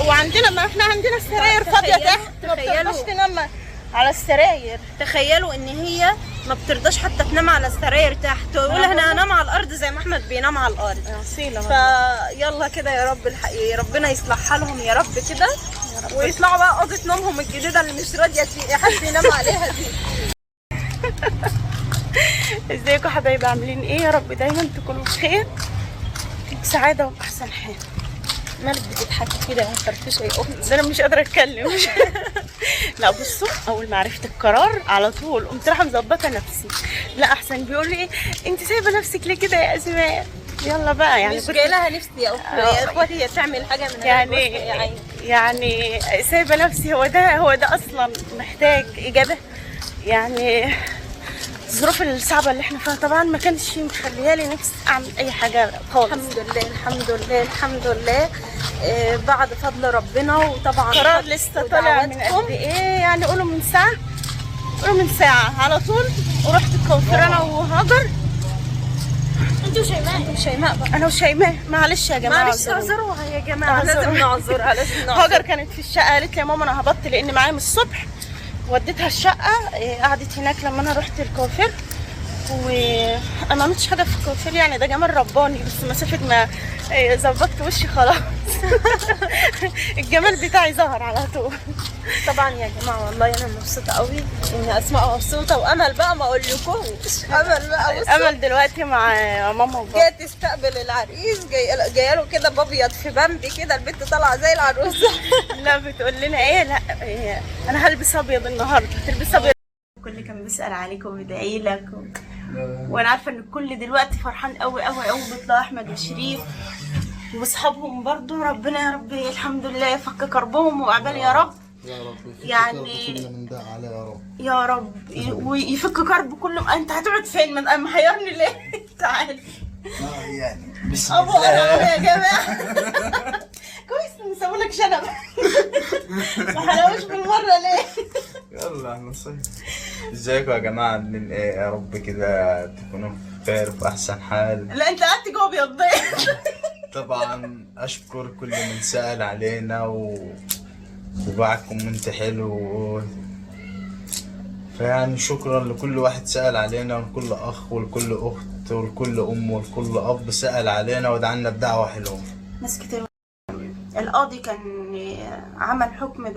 وعندنا، ما احنا عندنا السراير فاضية تحت، ما بترضاش تنام على السراير. تخيلوا ان هي ما بترضاش حتى تنام على السراير تحت، تقول انا هنام على الارض زي ما احمد بينام على الارض. اصيلة. فيلا كده يا رب ربنا يصلحها لهم يا رب كده، ويطلعوا بقى اوضة نومهم الجديدة اللي مش راضية حد ينام عليها دي. ازيكم حبايبي، عاملين ايه؟ يا رب دايما تكونوا بخير بسعادة وباحسن حال. مالك بتضحكي كده يا مفرفشه يا اختي؟ ده انا مش قادرة اتكلم. لا بصوا، اول ما عرفت القرار على طول قمت رايحة مظبطه نفسي. لا احسن بيقول لي ايه انت سايبه نفسك ليه كده يا اسماء؟ يلا بقى يعني مش جاي لها نفسي يا اختي، يا اخواتي هي تعمل حاجة من يعني يعني سايبه نفسي. هو ده، هو ده اصلا محتاج اجابه؟ يعني الظروف الصعبة اللي احنا فيها طبعا ما كانش مخليها لي نفسي اعمل اي حاجة خالص. الحمد لله الحمد لله الحمد لله. بعد فضل ربنا وطبعا قرار لسه طالع من قد ايه يعني، قولوا من ساعة، قولوا من ساعة على طول. ورحت الكوافير انا وهاجر. انتوا وشيماء، انتوا وشيماء بقى. انا وشيماء، معلش يا جماعة، معلش اعذروها يا جماعة، لازم نعذرها، لازم نعذرها. هاجر كانت في الشقة، قالت لي يا ماما انا هبط لان معايا من الصبح، وديتها الشقة، قعدت هناك لما انا رحت الكوافير. وانا ما عملتش حاجة في الكوافير يعني، ده جمال رباني، بس مسافة ما ظبطت وشي خلاص. الجمال بتاعي ظهر على طول. طبعا يا جماعة والله انا مبسوطة قوي ان اسماء مبسوطة، وامل بقى ما اقولكوش، امل بقى بصوا امل دلوقتي مع ماما وبابا جاية تستقبل العريس، جاية له كده بابيض في بامبي كده، البنت طالعه زي العروسة. لا بتقول لنا ايه؟ لا إيه، انا هلبس ابيض النهارده. تلبس ابيض. الكل كان بيسال عليك وبيدعي لك وانا عارفه ان الكل دلوقتي فرحان قوي قوي قوي بطلع احمد وشريف واصحابهم برضو. ربنا يا رب الحمد لله يفك كربهم وعبال يا رب، يا رب يعني كل من دعا عليه يا رب، يا رب ويفك كرب كله. انت هتقعد فين؟ من محيرني ليه؟ تعال يعني بسم ابو الله يا جماعة. كويس ان سابوا لك شنب. ما حلاوش بالمرة ليه؟ يلا نصيب. ازيكم يا جماعة، عاملين ايه؟ يا رب كده تكونوا بخير في احسن حال. لا انت قعدت جوه بيضين. طبعا اشكر كل من سأل علينا وبعت comment حلو فيعني شكرا لكل واحد سأل علينا، ولكل اخ ولكل اخت ولكل ام ولكل اب سأل علينا ودعنا بدعوة حلوة. ناس كتير. القاضي كان عمل حكم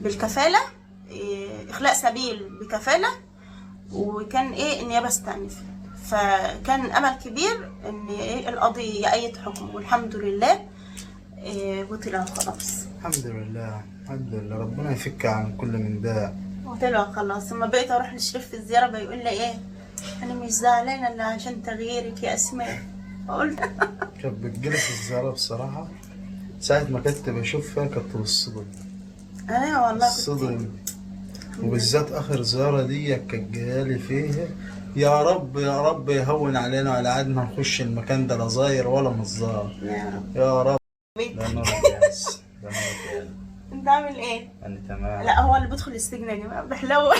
بالكفالة، إخلاء سبيل بكفالة، وكان إيه النيابة استأنفت، فكان أمل كبير إن إيه القاضي يأيد حكمه، والحمد لله وطلع خلاص. الحمد لله الحمد لله، ربنا يفك عن كل من داء. وطلع خلاص. لما بقيت أروح لشريف في الزيارة بيقول لي إيه أنا مش زعلانة إلا عشان تغييرك يا أسماء. قلت كانت بتجيلي في الزيارة بصراحة، ساعة ما كنت بشوفها كنت بالصدم. أنا والله كنت الصدم، وبالذات آخر زيارة دي كانت جايالي فيها يا رب يا رب يهون علينا وعلى عادنا نخش المكان ده لا زاير ولا مزار. يا رب يا رب. ده نور الجهاز، ده نور الجهاز. انت عامل ايه؟ أنا تمام. لا هو اللي بيدخل السجن يا جماعة بحلو.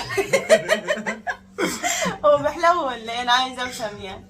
هو بحلو ولا ايه؟ انا عايزه افهم يعني.